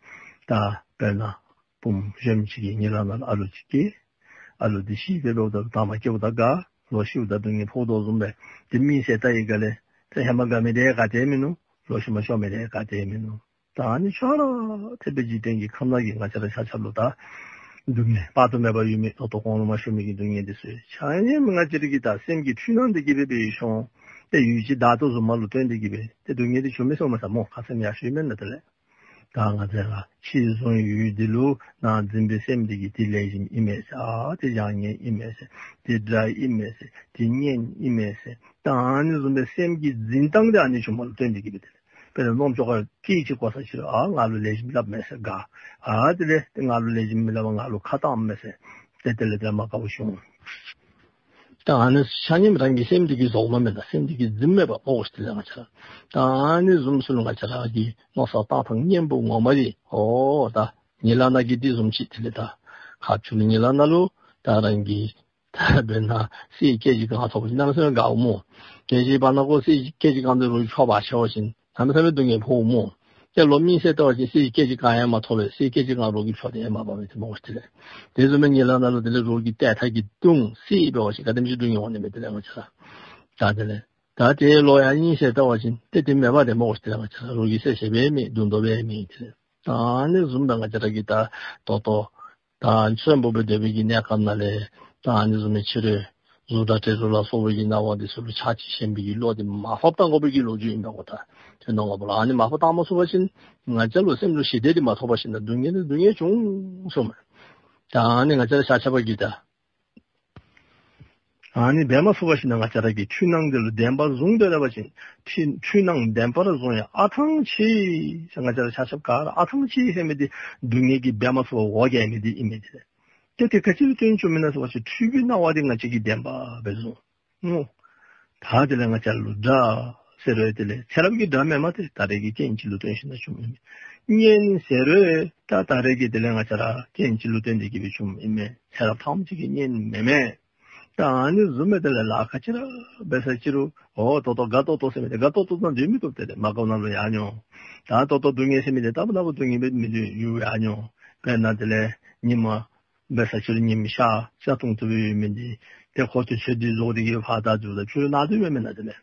ད་དཔེར་ན་བུམོ་གཞོནམ་ཅིག་གིས་གཉིད་ལམ་ནང་ལུ་ཨ་ལོ་ཅིག་སྐྱེས། ཨ་ལོ་འདི་ཤི་སྦེ་འབདཝ་ད་ལུ་ད་མ་སྐྱེཝ་ད་དགའ། ལོག་ཤིཝ་ད་སྡུག་བསྔལ་ཕོག་དོ་བཟུམ་སྦེ་ཏེ་མི་ཟེར་ད་ཡི་ག་ལས་ཏེ་ཧེ་མ་དགའ་མི་འདི་ག་ཏེ་མིན་ནུག། ལོག་ཤུལ་མ་སྐྱོ་མི་འདི་ག་ཏེ་མིན་ནུག། ད་ཨ་ནི་ཆ་ར་ཐེབས་སྦེ་འཇིག་རྟེན་གྱི་ཁམས་ནང་གི་ང་བཅས་ར་ཆ་ཁྱབ་ལུ་ད་སྡུག་བསྔལ་དཔག་ཏུ་མེད་པ་ཡོད་མི་ད་ལྟོ་གོང་ལུ་མ་ཞུ་མི་གི་སྡུག་བསྔལ་འདི་ཚུ་ཆ་མཉམ་ང་བཅས་ར་གི་ད་སེམས་ཀྱི་འཁྲུལ་སྣང་འདི་གིས་སྦེ་སྦེ་ཤོང་། ཏེ་ཡུལ་ཅིག་བདག་ཏུ་བཟུངམ་ལུ་བརྟེན་ཏེ་གིས་སྦེ་ཏེ་སྡུག་བསྔལ་འདི་བྱུང་མི་ཚུགས་མས་ས་སྨོ། ཁ་སེམས་ཡར་ཞུ་མེན་ན། དེ་ལས་ད་ང་བཅས་ར་ཕྱི་གཟུང་ཡུལ་འདི་ལུ་ནང་འཛིན་པའི་སེམས་འདི་གིས་འདི་ལེགས་ཤོམ་ཨིན་མས་ཟེར། ཨ་འདི་བཟང་ངན་ཨིན་མས་ཟེར། འདི་དགྲ་ཨིན་མས་ཟེར། འདི་གཉེན་ཨིན་མས་ཟེར། ད་ཨ་ནི་བཟུམ་སྦེ་སེམས་ཀྱི་འཛིན་སྟངས་འདི་ཨ་ནི་བྱུངམ་ལུ་བརྟེན་ཏེ་གིས་སྦེ་དེ་ལས་དཔེར་ན་རྣམ་ཅོ་ཁར་སྐད་ཅིག་གོ་ས་ཅིག་རུང་ཨ་ང་ལུ་ལེགས་ཤོམ་སླབ་མས་ཟེར་དགའ། ཨ་དེ་ལས་ང་ལུ་ལེགས་ཤོམ་མི་སླབ་པར་ང་ལུ་ཁ་བཏངམ་མས་ཟེར། ཏེ་དེ་ལས་ཏེ་མ་དགའཝ་བྱུང་། ད་ཨ་ནི་ཆ་མཉམ་རང་གི་སེམས་འདི་གིས་བཟོཝ་མས་མེན་ན། སེམས་འདི་གིས་འཛིནམ་མས་པ་སྨོ་ཤིག། དེ་ལས་ང་བཅས་ར་ད་ཨ་ནི་བཟུམ་ཚུ་ལུ་ང་བཅས་ར་གི་མནོ་བསམ་བཏང་ཐངས་གཉེན་པོ་ངོ་མ་འདི་ཨོ་ད་གཉིད་ལམ་ནང་གི་འདི་བཟུམ་ཅིག་དེ་ལས་ད་ཁ་ཐུག་ལུ་གཉིད་ལམ་ནང་ལུ་ད་རང་གི་ད་དཔེར་ན་གསེར་སྐད་ཅིག་གང་ཐོབ་པ་ཅིན་གནམ་མེད་ས་མེད་དགའཝ་སྨོ། གལ་སྲིད་བར་ན་ཁོ་གསེར་སྐད་ཅིག་གང་དེ་རོགས་འཕྱོག་འབག་ཆི་བ་ཅིན་གནམ་མེད་ས་མེད་སྡུག་བསྔལ་ཕོགཔ་སྨོ། ཏེ་ལོག་མི་ཟེར་ལྟ་བ་ཅིན་གསེར་སྐད་ཅིག་གང་ཡང་མ་ཐོབ་པས། གསེར་སྐད་ཅིག་གང་རོགས་ཀྱིས་འཕྱོག་སྟེ་ཡང་མ་འབག་པས་ཏེ་སྨོ་ཤིག། དེ་ལས་དེ་བཟུམ་མའི་གཉིད་ལམ་ནང་ལུ་དེ་ལས་རོགས་ཀྱིས་ཏེ་ཐ་གིས་བརྡུང་གསེར་འབད་བ་ཅིན་ག་དེམ་ཅིག་སྡུག་བསྔལ་འོང་ནི་མས། དེ་ལས་ང་བཅས་ར་ད་དེ་ལས་ད་དེ་ལོག་ཡར་གཉིད་ཟེར་ལྟ་བ་ཅིན་ཏེ་དེ་མེད་པ་ཏེ་སྨོ་ཤིག། དེ་ལས་ང་བཅས་ར་རོགས་ཀྱིས་གསལ་བཤད་འབད་མི་བརྡུང་དོ་འབད་མི་དེ་ལས་ད་ཨ་ནི་བཟུམ་སྦེ་ང་བཅས་ར་གིས་ད་ད་ལྟོ་ད་གསོན་པོ་སྦེ་སྡོད་པའི་གི་གནས་སྐབས་ནང་ལས་ད་ཨ་ནི་བཟུམ་མའི་ཕྱི་རོལ་གཟུགས་སྒྲ་དྲི་རོ་ལ་སོགས་པའི་གི་སྣང་བ་འདི་ཚུ་ལུ་ཆགས་ཞེན་པའི་གི་བློ་འདི་མར་ཕབ་བཏང་དགོ་པའི་གི་ལོ་རྒྱུས་ཨིན་པས་གོ། ད་དོན་དག་ངོ་མ་ལུ་ཨ་ནི་མར་ཕབ་བཏང་མ་ཚུགས་པ་ཅིན་ང་བཅས་ལུ་སེམས་ལུ་ཞི་བདེ་འདི་མ་ཐོབ་པ་ཅིན་ད་སྡུག་བསྔལ་འདི་སྡུག་བསྔལ་འབྱུང་ཟེརཝ་མས། ད་ཨ་ནི་ང་བཅས་ར་ཆ་ཁྱབ་ཀྱིས་ད་ཨ་ནི་འབད་མ་ཚུགས་པ་ཅིན་ང་བཅས་ར་གི་འཁྲུལ་སྣང་འདི་ལུ་བདེན་པར་བཟུང་སྡོད་པ་ཅིན་འཁྲུལ་འཁྲུལ་སྣང་བདེན་པར་བཟུང་ཡང་ཨ་ཐང་ཆད་ཟེར། ང་བཅས་ར་ཆ་ཁྱབ་ག་ར་ཨ་ཐང་ཆད་ཟེར་མི་འདི་སྡུག་བསྔལ་གྱིས་འབད་མ་ཚུགས་པར་འོ་བརྒྱལ་མི་འདི་ཨིན་མས། དེ་ལས་ཏེ་དེ་ག་ཅི་ལུ་བརྟེན་བྱུངམ་ཨིན་ན་ཟེར་བ་ཅིན་འཁྲུལ་པའི་སྣང་བ་འདི་ང་བཅས་ཀྱིས་བདེན་པ་སྦེ་བཟུང་ནུག། ད་དེ་ལས་ང་བཅས་ལུ་དགྲ་ཟེར་རུང་དེ་ལས་ཚེ་རབས་ཀྱི་དགྲ་མེན་མས། ཏེ་ད་རེས་ཀྱི་རྐྱེན་ཅིག་ལུ་བརྟེན་ཞིནམ་ལས་བྱུངམ་ཨིན་མས། གཉེན་ཟེར་རུང་ད་ད་རེས་ཀྱི་དེ་ལས་ང་བཅས་ར་རྐྱེན་ཅིག་ལུ་བརྟེན་ཏེ་གིས་སྦེ་བྱུངམ་ཨིན་མས། ཚེ་རབས་ཐམས་ཅད་ཀྱི་གཉེན་མེན་མས། ད་ཨ་ནི་བཟུམ་སྦེ་དེ་ལས་ལཱ་ག་ཅི་ར་འབད་ས་ཅི་རུང་ཨོ་ད་ལྟོ་དགའ་ཏོག་ཏོ་ཟེར་མི་འདི་དགའ་ཏོག་ཏོ་ནང་སྡོད་མི་བཏུབ། དེ་ལས་མ་དགའཝ་ནང་ལུ་ཡར་འགྱོ། ད་ད་ལྟོ་སྡུག་བསྔལ་ཟེར་མི་འདི་ལྟ་བུ་ལྟ་བུ་སྡུག་བསྔལ་འབད་མི་འདི་ཡུལ་ཡར་འགྱོ། དཔེར་ན་དེ་ལས་ཉིནམ་འབད་ས་ཅི་རུང་ཉིམ་ཤར་ཤར་ཐུང་ཐུང་སྦེ་ཡོད་མི་འདི་ཏེ་ཁོ་ཏེ་ཚེ་འདི་རྫོགས་ཏེ་གིས་ཕར་ད་འགྱོཝ་ད་ཕྱི་རུ་ནཱ་སྡོད་མི་མེན་ན། དེ་ལས་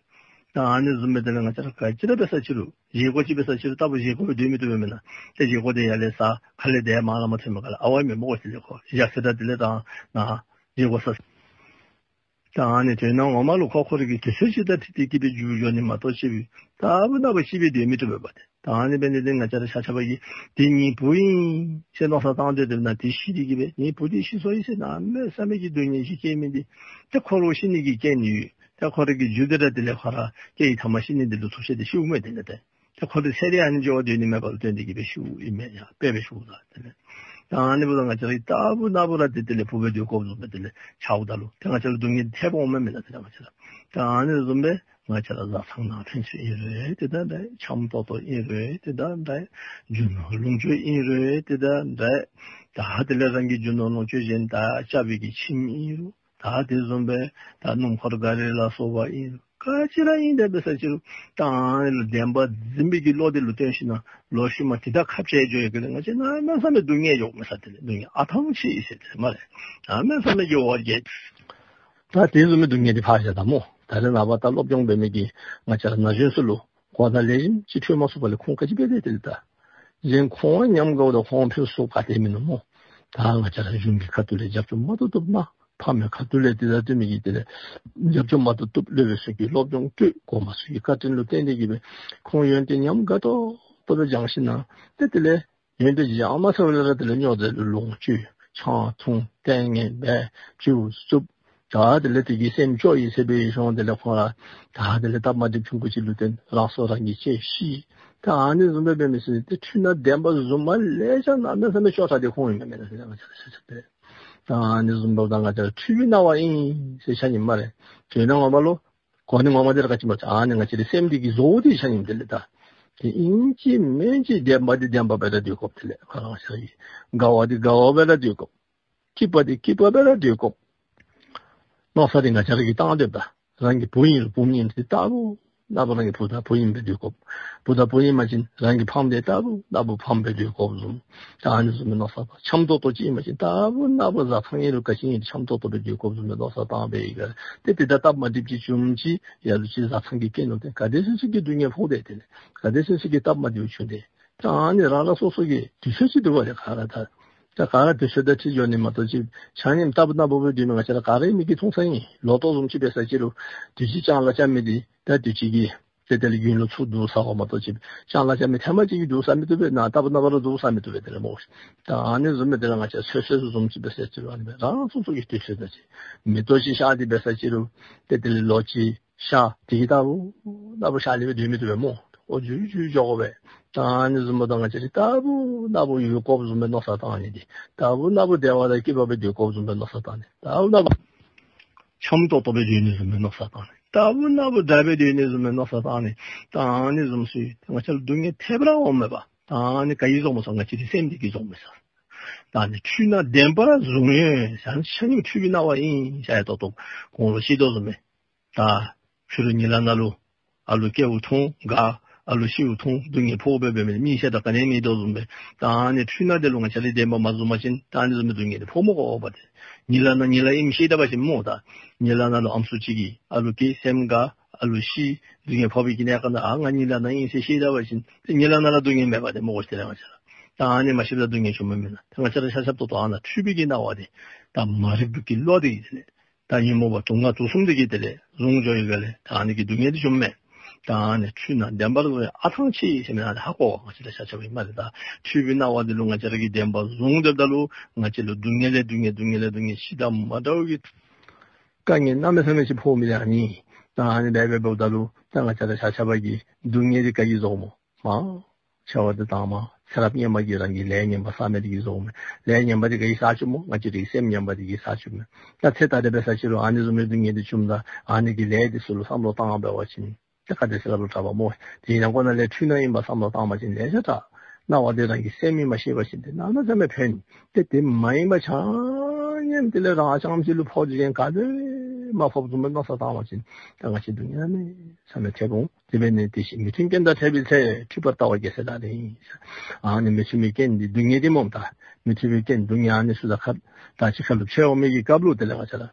ད་ཨ་ནི་བཟུམ་སྦེ་དེ་ལས་ང་བཅས་ར་ག་ཅི་ར་འབད་ས་ཅི་རུང་བཞེས་སྒོ་ཅིག་འབད་ས་ཅི་རུང་ལྟ་བུ་བཞེས་སྒོ་སྦེ་སྡོད་མི་བཏུབ་པས་མེན་ན། ཏེ་བཞེས་སྒོ་འདི་ཡར་ལས་ཟ། ཁ་ལས་དེ་མར་ལས་མར་ཐོན་མི་ག་ལས་ཨ་ཝ་མེན་མོ་གོ། དེ་ལས་ཁོ་བཞག་ས་ད་དེ་ལས་ད་ནཱ་བཞེས་སྒོ་ཟ། ད་ཨ་ནི་དོན་ངོ་མ་ལུ་ཁོ་ཁོ་རའི་གི་དུས་ཚོད་ཅིག་དང་འཁྲིལ་ཏེ་གིས་སྦེ་འགྱུར་འགྱོ་ནི་མ་གཏོགས་ཅིག་སྦེ་ལྟ་བུ་ལྟ་བུ་ཅིག་སྦེ་སྡོད་མི་བཏུབ་པས་པ། ཏེ་ད་ཨ་ནི་འབད་ནི་འདི་ང་བཅས་ར་ཆ་ཁྱབ་ཀྱིས་འདི་ངེའི་བུ་ཨིན་ཟེར་མནོ་བསམ་བཏང་སྡོད་སྡོདཔ་ད་འདི་ཤི་སྟེ་གིས་སྦེ་ངེའི་བུ་འདི་ཤི་སོ་ཡི་ཟེར་གནམ་མེད་ས་མེད་ཀྱི་སྡུག་བསྔལ་ཅིག་སྐྱེ་མི་འདི་ཏེ་ཁོ་ར་ཤི་ནི་གི་རྐྱེན་ཡོད། ཏེ་ཁོ་རའི་གི་རྒྱུ་འདི་ར་དེ་ལས་ཁོ་ར་སྐྱེ་བའི་མཐའ་མ་ཤི་ནི་འདི་ལུ་ཐུག་ཤོར་ཏེ་ཤིཝ་མས། དེ་ལས་ཏེ་ཏེ་ཁོ་འདི་ཚེ་འདི་ཨ་ནི་འགྱོ་བ་སྡོད་ནི་མེད་པ་ལུ་བརྟེན་ཏེ་གིས་སྦེ་ཤིཝ་ཨིན་མས། ཡ་དཔེ་སྦེ་ཞུཝ་ད་དེ་ལས་ད་ཨ་ནི་འབདཝ་ད་ང་བཅས་ར་ལྟ་བུ་ན་བུ་ར་ཏེ་དེ་ལས་བུ་སྦེ་སྡོད་དགོཔ་བཟུམ་སྦེ་དེ་ལས་ཆགསཔ་ད་ལུ་ཏེ་ང་བཅས་ལུ་སྡུག་བསྔལ་ཐེབས་འོང་མས་མེན་ན། དེ་ལས་ང་བཅས་ར་ད་ཨ་ནི་བཟུམ་སྦེ་ང་བཅས་ར་བཟའ་ཚང་ནང་ཕན་ཚུན་ཨིན་རུང་ཏེ་ད་འདྲ། འཆམ་ཏོག་ཏོ་ཨིན་རུང་ཏེ་ད་འདྲ། རྒྱུ་ནོར་ལོངས་སྤྱོད་ཨིན་རུང་ཏེ་ད་འདྲ། ད་དེ་ལས་རང་གི་རྒྱུ་ནོར་ལོངས་སྤྱོད་གཞན་དག་རྐྱབ་པའི་གི་ཁྱིམ་ཨིན་རུང་ད་དེ་བཟུམ་སྦེ་ད་སྣུམ་འཁོར་ག་རི་ལ་སོགས་པ་ཨིན་རུང་ག་ཅི་ར་ཨིན་ཏེ་འབད་ས་ཅི་རུང་ད་ཨ་ནི་ལུ་བདེན་པ་འཛིན་པའི་གི་བློ་དེ་ལུ་བརྟེན་ཞིན་ན་ལོག་ཤུལ་མ་དེ་དང་ཁ་འཕྱལ་འགྱོ་ཡི་ག་ལས་ང་བཅས་གནམ་མེད་ས་མེད་སྡུག་བསྔལ་འགྱོཝ་མས་ས། དེ་ལས་སྡུག་བསྔལ་ཨ་ཐང་ཆད་ཡི་ཟེར་དེ་སྨ་རེ། གནམ་མེད་ས་མེད་ཀྱི་འོ་བརྒྱལ། ད་དེ་བཟུམ་མའི་སྡུག་བསྔལ་འདི་ཕར་བཞག་ད་སྨོ། ད་རེས་ནངས་པ་ད་སློབ་སྦྱོང་འབད་མི་གི་ང་བཅས་ར་ན་གཞོན་ཚུ་ལུ་གོ་བརྡ་ལེགས་ཤོམ་ཅིག་འཕྲོད་མ་ཚུགས་པ་ལས་ཁོང་ག་ཅི་འབད་དེ་དེ་ལས་ད་གཞན་ཁོང་ཉམས་དགའཝ་ད་ཁོང་ཕུད་སུ་ག་ཏེ་མིན་ནུག་སྨོ། ད་ང་བཅས་ར་གཞུང་གི་ཁ་ཐུག་ལས་རྒྱབ་སྐྱོར་མ་ཏོག་ཏོ་ན་ཕ་མའི་ཁ་ཐུག་ལས་དེ་ད་ལྟོ་མི་གི་དེ་ལས་རྒྱབ་སྐྱོར་མ་ཏོག་ཏོ་ལུ་སྦེ་ཚུ་གི་སློབ་སྦྱོང་སྤྲོད་དགོ་མ་ཚུ་གི་བཀའ་དྲིན་ལུ་བརྟེན་ཏེ་གིས་སྦེ་ཁོང་ཡོན་ཏན་ཉམས་དགའ་ཏོག་ཏོ་སྦེ་སྦྱང་ཞིན་ན་ཏེ་དེ་ལས་ཡོན་ཏན་སྦྱང་མ་ཚར་བ་ལས་ར་དེ་ལས་སྨྱོ་རྫས་ལུ་ལོངས་སྤྱོད་ཆང་འཐུང་ལྟས་ངན་འབད་སྤྱོད་རྩུབ། ད་དེ་ལས་དེ་གིས་སེམས་སྐྱོ་ཡི་ཟེར་སྦེ་ཤོང་། དེ་ལས་ཁོང་ར་ད་དེ་ལས་སྟབས་མ་བདེཝ་ཆུང་ཀུ་ཅིག་ལུ་བརྟེན་རང་སྲོག་རང་གིས་བཅད་ཤི། ད་ཨ་ནི་བཟུམ་སྦེ་འབད་མི་ཚུ་ཏེ་འཁྲུལ་སྣང་བདེན་པ་བཟུམ་མ་ལེ་ཤ་གནམ་མེད་ས་མེད་ཤོར་ཚར་ཏེ་ཁོང་ཨིན་མས་མེན་ན། ད་ཨ་ནི་བཟུམ་འབདཝ་ད་ང་བཅས་འཁྲུལ་པའི་སྣང་བ་ཨིན་ཟེར་ཆ་མཉམ་སྨ་རེ། དོན་ངོ་མ་ལུ་གོ་ནི་ངོ་མ་འདི་ར་ག་ཅི་སྨོ་ཟེར་བ་ཅིན་ཨ་ནི་ང་བཅས་རའི་སེམས་འདི་གིས་བཟོཝ་འདི་ཆ་མཉམ་དེ་ལས་ད་དེ་ཨིན་ཅི་མིན་ཅི་བདེན་པ་འདི་བདེན་པ་སྦེ་ར་སྡོད་དགོཔ། དེ་ལས་ཁོ་ར་ང་བཅས་ར་གི་དགའ་བ་འདི་དགའ་བ་སྦེ་ར་སྡོད་དགོཔ། སྐྱིད་པ་འདི་སྐྱིད་པ་སྦེ་ར་སྡོད་དགོཔ། མནོ་བསམ་འདི་ང་བཅས་ར་གིས་བཏང་སྡོདཔ་ད་ རང་གི་བུ་ཨིན་རུང་བུམོ་ཨིན་རུང་ལྟ་བུ་ན་བུ་རང་གི་བུ་དང་བུ་ཨིན་པའི་སྡོད་དགོཔ། བུ་དང་བུ་ཨིན་པ་ཅིན་རང་གི་ཕམ་དེ་ལྟ་བུ་ན་བུ་ཕམ་སྦེ་སྡོད་དགོཔ་བཟུམ། ད་ཨ་ནི་བཟུམ་མའི་མནོ་བསམ་དང་འཆམ་ཏོག་ཏོ་ཅིག་ཨིན་པ་ཅིན་ལྟ་བུ་ན་བུ་བཟའ་ཚང་ཨིན་རུང་ག་ཅི་ཨིན་རུང་འཆམ་ཏོག་ཏོ་སྦེ་སྡོད་དགོཔ་བཟུམ་མའི་མནོ་བསམ་བཏང་སྦེ་ཡི་ག་ཏེ་དེ་ད་སྟབས་མ་བདེཝ་ཅིག་བྱུངམ་ཅིག་ལ་ལུ་ཅིག་བཟའ་ཚང་གི་རྐྱེན་ལུ་བརྟེན་ག་དེ་ཚུན་ཚོད་ཀྱི་སྡུག་བསྔལ་ཕོག་སྟེ་དེ་ལས་ག་དེ་ཚུན་ཚོད་ཀྱི་སྟབས་མ་བདེཝ་བྱུང་སྟེ། ད་ཨ་ནི་རང་རང་སོ་སོ་གི་དུས་ཚོད་ཅིག་འདུག་པ་ལས་ག་ར་ད་ད་ག་ར་དུས་ཚོད་དང་འཁྲིལ་འགྱོ་ནི་མ་གཏོགས་ཅིག་ཆ་མཉམ་ལྟ་བུ་ན་བུ་སྦེ་སྡོད་མི་ང་བཅས་ར་ག་ར་མིག་གིས་མཐོང་ས་ཨིན། ལོ་ཏོག་བཟུམ་ཅིག་འབད་ས་ཅིག་རུང་དུས་ཅིག་ལྕང་ལཱ་རྐྱབ་མི་འདི་ད་དུས་ཅིག་གི་ཏེ་དེ་ལས་དགུན་ལུ་ཚུར་བསྡུ་ཟ་དགོ་མ་གཏོགས་ཅིག་ལྕང་ལཱ་རྐྱབ་མི་ཐེངས་མ་གཅིག་གིས་བསྡུ་ཟ་མི་བཏུབ་པས། ན་ལྟ་བུ་ན་བུ་ར་བསྡུ་ཟ་མི་བཏུབ་པས། དེ་ལས་སྨོ། ད་ཨ་ནི་བཟུམ་སྦེ་དེ་ལས་ང་བཅས་ཚོད་བསྲེ་བཟུམ་ཅིག་འབད་ས་ཅིག་རུང་ཨ་ནི་སྦེ་རང་སོ་སོ་གི་དུས་ཚོད་དང་འཁྲིལ་མེ་ཏོག་ཅིག་ཤར་ཏེ་འབད་ས་ཅིག་རུང་ཏེ་དེ་ལས་ལོ་གཅིག་ཤར་དེ་གི་ལྟ་བུ་ན་བུ་ཤར་ལས་སྦེ་སྡོད་མི་བཏུབ་པས་སྨོ། ཨོ་འགྱུར་འགྱུར་འགྱོ་དགོ་པས། ད་ཨ་ནི་བཟུམ་སྦེ་ད་ང་བཅས་ཀྱིས་ལྟ་བུ་ན་བུ་ཡོད་དགོཔ་བཟུམ་སྦེ་མནོ་བསམ་བཏང་ནི་འདི་ལྟ་བུ་ན་བུ་བདེ་བ་དང་སྐྱིད་པ་སྦེ་སྡོད་དགོཔ་བཟུམ་སྦེ་མནོ་བསམ་བཏང་ནི། ལྟ་བུ་ན་བུ་འཆམ་ཏོག་ཏོ་སྦེ་སྡོད་ནི་བཟུམ་སྦེ་མནོ་བསམ་བཏང་ནི། ལྟ་བུ་ན་བུ་དགྲ་སྦེ་སྡོད་ནི་བཟུམ་སྦེ་མནོ་བསམ་བཏང་ནི། ད་ཨ་ནི་བཟུམ་ཚུ་ང་བཅས་ལུ་སྡུག་བསྔལ་ཐེབས་ར་འོངམ་མས་པ། ད་ཨ་ནི་ག་གིས་བཟོཝ་སྨོ་ཟེར་ང་བཅས་ཀྱི་སེམས་འདི་གིས་བཟོཝ་མས་ཟེར། ད་ཨ་ནི་འཁྲུལ་སྣང་བདེན་པར་བཟུང་ཡོད་ཟེར། ཆ་མཉམ་འཁྲུལ་པའི་སྣང་བ་ཨིན་ཟེར་ཡ་ཏོག་ཏོ་གོང་ལུ་བཤད་དོ་བཟུམ་སྦེ། ད་ཕྱི་རུ་གཉིད་ལམ་ནང་ལུ་ཨ་ལུ་སྐྱེཝ་མཐོང་དགའ། ཨ་ལུ་ཤིཝ་མཐོང་སྡུག་བསྔལ་ཕོག་སྦེ་འབད་མི་མིག་ཤེས་དང་ག་ནི་མེད་དོ་བཟུམ་སྦེ། ད་ཨ་ནི་འཁྲུལ་སྣང་དེ་ལུ་ང་བཅས་ར་བདེན་པ་མ་བཟུང་པ་ཅིན་ད་ཨ་ནི་བཟུམ་མའི་སྡུག་བསྔལ་དེ་ཕོག་མི་དགོ་པས་ཏེ། གཉིད་ལམ་ནང་གཉིད་ལམ་ཨིནམ་ཤེས་ད་པ་ཅིན་སྨོ། ད་གཉིད་ལམ་ནང་ལུ་ཨམ་སྲུ་ཅིག་གིས་ཨ་ལུ་སྐྱེས་སེམས་དགའ་ཨ་ལུ་ཤི་སྡུག་བསྔལ་ཕོག་པའི་གི་གནས་སྐབས་ནང་ཨ་ང་གཉིད་ལམ་ནང་ཨིན་ཟེར་ཤེས་ད་པ་ཅིན་ཏེ་གཉིད་ལམ་ནང་ལུ་སྡུག་བསྔལ་མེད་པ་དེ་སྨོ་གོ་ཤེས་ད་ང་བཅས་ར། ད་ཨ་ནི་མ་ཤེསཔ་ད་སྡུག་བསྔལ་བྱུངམ་མས་མེན་ན། ད་ང་བཅས་ར་ཆ་ཁྱབ་ཏོག་ཏོ་ཨ་ནཱ་འཁྲུལ་པའི་གི་སྣང་བ་དེ་ད་མ་རིག་པའི་གི་བློ་དེ་གིས་དེ་ལས་ད་ཉོན་མོངས་པ་དུག་ལྔ་དུག་གསུམ་དེ་གིས་དེ་ལས་བཟུང་འགྱོ་ཡི་ག་ལས་ད་ཨ་ནི་གི་སྡུག་བསྔལ་དེ་བྱུངམ་མས། ད་ཨ་ནི་འཁྲུལ་སྣང་བདེན་པར་བཟུང་ཡང་ཨ་ཐང་ཆད་ཟེར་མི་ཨ་ནི་ཧ་གོ། ང་བཅས་ར་ཆ་ཁྱབ་ཨིན་སྨ་རེ། ད་འཁྲུལ་པའི་སྣང་བ་དེ་ལུ་ང་བཅས་ར་གིས་བདེན་པར་བཟུང་སྡོདཔ་ད་ལུ་ང་བཅས་ལུ་སྡུག་བསྔལ་ལས་སྡུག་བསྔལ་སྡུག་བསྔལ་ལས་སྡུག་བསྔལ་ཞི་དང་མ་འདྲཝ་གི་དཀའ་ངལ་གནམ་མེད་ས་མེད་ཅིག་ཕོག་མི་དེ་ཨ་ནི། ད་ཨ་ནི་འབད་འབདཝ་ད་ལུ་ད་ང་བཅས་ར་ཆ་ཁྱབ་ཀྱི་སྡུག་བསྔལ་དེ་ག་གིས་བཟོཝ་སྨོ། མ་འཆི་བ་དེ་དང་མ་ཚེ་རབས་སྔོན་མ་གི་རང་གི་ལས་ངན་པ་བསགས་མི་དེ་གིས་བཟོཝ་མས། ལས་ངན་པ་དེ་ག་གིས་བསགས་བཅུག་སྨོ། ང་བཅས་རའི་སེམས་ངན་པ་དེ་གིས་བསགས་བཅུག་མས། ད་ཚེ་ད་རེས་འབད་ས་ཅིག་རུང་ཨ་ནི་བཟུམ་མའི་སྡུག་བསྔལ་དེ་བྱུངམ་ད་ཨ་ནི་གི་ལས་དེ་ཚུ་ལུ་བསམ་བློ་བཏང་འབད་བ་ཅིན་ཏེ་ག་དེ་ཟེར་སླབ་རུང་དྲག་པ་སྨོ། དེ་ཡང་ཁོ་ན་ལས་འཁྲུལ་སྣང་ཨིན་པ་བསམ་བློ་བཏང་པ་ཅིན་ལེ་ཤ་དྲག། སྣང་བ་དེ་རང་གི་སེམས་ཨིན་པ་ཤེས་པ་ཅིན་ཏེ་གནམ་མེད་ས་མེད་ཕན། ཏེ་དེ་མ་ཨིན་པ་ཆ་མཉམ་དེ་ལས་རང་རྐྱངམ་ཅིག་ལུ་ཕོག་འགྱོ་ཡང་ག་ནི་མ་ཕོགཔ་བཟུམ་མའི་མནོ་བསམ་བཏང་པ་ཅིན་ད་ང་བཅས་སྡུག་བསྔལ་གནམ་མེད་ས་མེད་ཐེབས་འོང་། དེ་འབད་ནི་དེ་བཞིན་མི་མཐུན་རྐྱེན་དང་འཕྲད་པའི་ཚེ། འཁྲུལ་པར་ལྟ་བ་རྒྱལ་སྲས་ལག་ལེན་ཡིན། ཨ་ནི་མི་མཐུན་པའི་རྐྱེན་འདི་སྡུག་བསྔལ་འདི་སྨོ། ད་མི་མཐུན་པའི་རྐྱེན་སྡུག་བསྔལ་ཨ་ནི་ཚུ་དང་ཁ་ད་གཅིག་ཁར་ལུ་ཕྱད་འོང་མི་གི་སྐབས་ལུ་དེ་ལས་ང་བཅས་ར་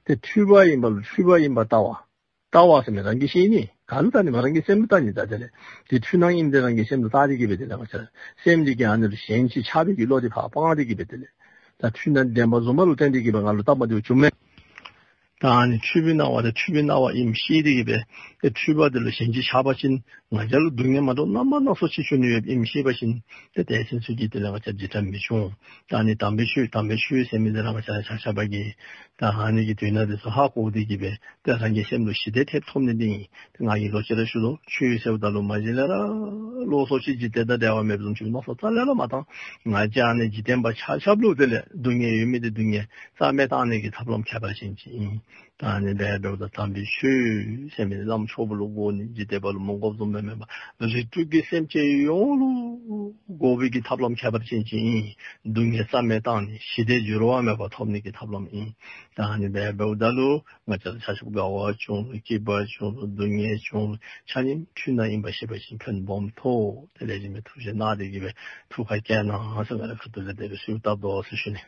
ཏེ་འཁྲུལ་པ་ཨིན་པ་ལུ་འཁྲུལ་པ་ཨིན་པ་ལྟ་བ། ལྟ་བ་ཟེར་མི་རང་གིས་ཤེས་ནི། ག་ལུ་ལྟ་ནི་མས། རང་གི་སེམས་ལུ་ལྟ་ནི། ད་དེ་ལས་དེ་འཁྲུལ་སྣང་ཨིནམ་དེ་རང་གི་སེམས་ལུ་ལྟ་སྟེ་གི་སྦེ་དེ་ལས་ང་བཅས་ར་སེམས་འདི་གིས་ཨ་ནི་ལུ་ཞེན་ཅིང་ཆགས་པའི་གི་བློ་དེ་ཕར་སྤང་སྟེ་གི་སྦེ་དེ་ལས་ད་འཁྲུལ་སྣང་བདེན་པར་བཟུང་བ་ལུ་བརྟེན་ཏེ་གི་སྦེ་ང་ལུ་སྟབས་མ་བདེཝ་བྱུངམ་མས། ད་ཨ་ནི་འཁྲུལ་པའི་སྣང་བ་དང་འཁྲུལ་པའི་སྣང་བ་ཨིནམ་ཤེས་ཏེ་གི་སྦེ་ཏེ་འཁྲུལ་པ་དེ་ལུ་ཞེན་ཅིང་ཆགས་པ་ཅིན་ང་བཅས་ལུ་སྡུག་བསྔལ་མ་འདྲཝ་རྣམ་པ་སྣ་ཚོགས་ཅིག་འབྱུང་ནི་ཡོདཔ་ཨིནམ་ཤེས་པ་ཅིན་ཏེ་དེ་ཚུན་ཚོད་ཀྱི་དེ་ལས་ང་བཅས་འཇིགས་སྐྲག་མི་འབྱུང་། ད་ཨ་ནི་དམ་པའི་ཆོས་དམ་པའི་ཆོས་ཟེར་མི་དེ་ར་ང་བཅས་ར་ཆ་ཁྱབ་ཀྱིས་ད་ཨ་ནི་གི་དོན་དག་དེ་ཚུ་ཧ་གོ་སྟེ་གི་སྦེ་ཏེ་རང་གི་སེམས་ལུ་ཞི་བདེ་ཐེབས་ཐོབ་ནི་འདི་ཨིན། ཏེ་ང་གིས་ལོག་ཅི་ར་ཞུ་དོ། ཆོས་ཟེརཝ་ད་ལུ་མ་གཞི་ལས་ར་ལོགས་སུ་ཅིག་འཇིག་རྟེན་དང་འབྲེལ་བ་མེདཔ་བཟུམ་ཅིག་མནོ་བསམ་རྩ་ལས་ར་མ་བཏང་། ང་བཅས་ཨ་ནི་འཇིག་རྟེན་པ་ཆ་ཁྱབ་ལུ་དེ་ལས་སྡུག་བསྔལ་ཡོད་མི་དེ་སྡུག་བསྔལ་རྩ་མེད་བཏང་ནི་གི་ཐབས་ལམ་ཁྱད་པར་ཅན་ཅིག་ཨིན། ད་ཨ་ནི་འབདཝ་ད་དམ་པའི་ཆོས་ཟེར་མི་བླམ་ཆོསཔ་ལུ་དགོ་ནི། འཇིག་རྟེན་པ་ལུ་མི་དགོཔ་བཟུམ་སྦེ་མེན་པར་རིགས་དྲུག་གི་སེམས་ཅན་ཡོངས་ལུ་དགོ་པའི་གི་ཐབས་ལམ་ཁྱད་པར་ཅན་ཅིག་ཨིན། སྡུག་བསྔལ་རྩ་མེད་བཏང་ནི་ཞི་བདེ་འགྱུར་བ་མེད་པ་ཐོབ་ནི་གི་ཐབས་ལམ་ཨིན། ད་ཨ་ནི་འབདཝ་ད་ལུ་ང་བཅས་ར་ཆ་ཁྱབ་དགའ་བ་བྱུང་རུང་སྐྱིད་པ་བྱུང་རུང་སྡུག་བསྔལ་བྱུང་རུང་ཆ་མཉམ་འཁྲུལ་སྣང་ཨིན་པ་ཤེས་པ་ཅིན་ཕན་སྦོམ་ཐོགས། དེ་ལས་གཞན་མི་ཐུགས་རྗེ་གནང་སྟེ་གི་སྦེ་ཐུགས་ཁར་བསྐྱེད་གནང་ཟེར་ང་རའི་ཁ་ཐུག་ལས་དེ་སྦེ་གསོལཝ་བཏབ་དོ་ཟེར་ཞུ་ནི།